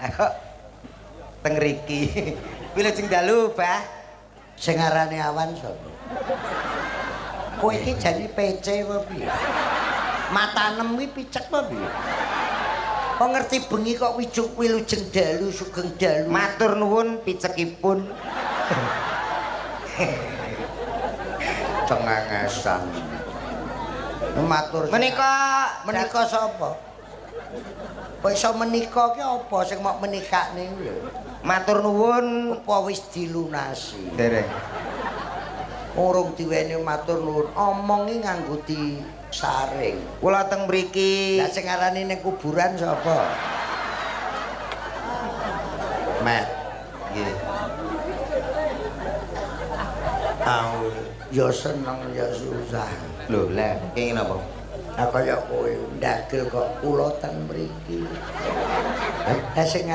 Kok teng riki. Wilujeng dalu, Bah. Sing arane awan sapa? Kowe iki jane PC apa piye? Matanem kuwi picek apa piye? Kok ngerti bengi kok wijuk wilujeng dalu sugeng dalu. Matur nuwun picekipun. Cengengesan. Matur Menika menika sapa? Kok iso menika ki apa sing mok menikakne kuwi lho? Matur nuwun. Apa wis dilunasi? Dereng. Urung diweni matur nuwun, omongi nganggo disaring. Kula teng mriki. Lah sing arane ning kuburan sapa? Met. Nggih. Au, ya seneng ya susah. Lho, lah kenging napa? Lah kaya kowe ndagel kok kula teng mriki. Lah sing